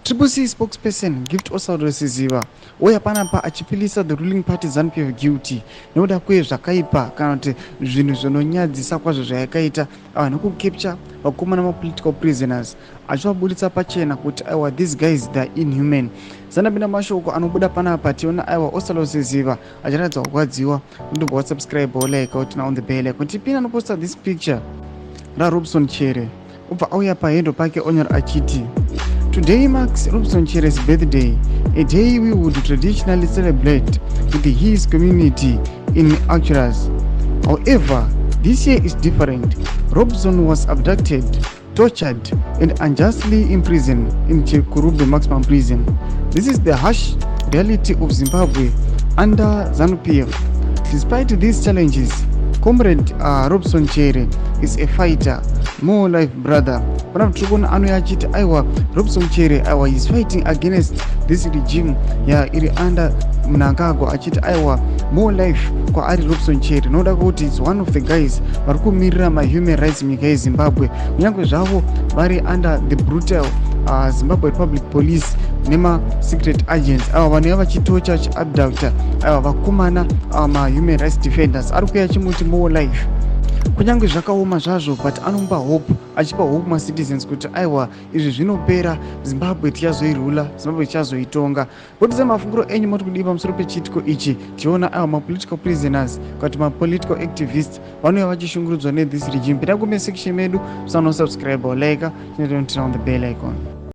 Triple C spokesperson Gift Ostallos Siziba ouya panapa achipilisa the ruling party ZANU-PF guilty nekuda kwezvakaipa kana kuti zvinhu zvinonyadzisa kwazvo zvayakaita nekucapture vakomana mapolitical prisoners, achivaburitsa pachena kuti aiwa, these guys, they are inhuman. Sandapinda mashoko anobuda panapa, tiona aiwa Ostallos Siziba achiratidza kurwadziwa. Ndobva wasubscribe, wolike, woturn on the bell icon. Tipina anoposta this picture raRobson Chere, ubva auya pahandle pake onyora achiti, "Today marks Robson Chere's birthday, a day we would traditionally celebrate with his community in Arcturus. However, this year is different. Robson was abducted, tortured and unjustly imprisoned in Chikurubi Maximum Prison. This is the harsh reality of Zimbabwe under ZANU-PF. Despite these challenges, Comrade Robson Chere is a fighter. More life, brother." Pana tiri kuona anouya achiti aiwa, Robson Chere aiwa is fighting against this regime ya iri under Mnangagwa, achiti aiwa, more life kwaari Robson Chere, nokuda kwekuti is one of the guys vari kumirira mahuman rights munyika yeZimbabwe, kunyange zvavo vari under the brutal Zimbabwe Republic Police nemasecret agents ava vanouya vachitocha, vachiabducta aiwa vakomana mahuman rights defenders. Ari kuuya achimuti more life kunyange zvakaoma zvazvo, but anomupa hope, achipa hope macitizens kuti aiwa, izvi zvinopera, Zimbabwe tichazoirula, Zimbabwe tichazoitonga. Budisai mafungiro enyu, moti kudii pamusoro pechiitiko ichi? Tiona aiwa mapolitical prisoners kana kuti mapolitical activists vanouya vachishungurudzwa nethis regime. Pinda kucomment section medu, musanosubscribe, like, turn on the bell icon.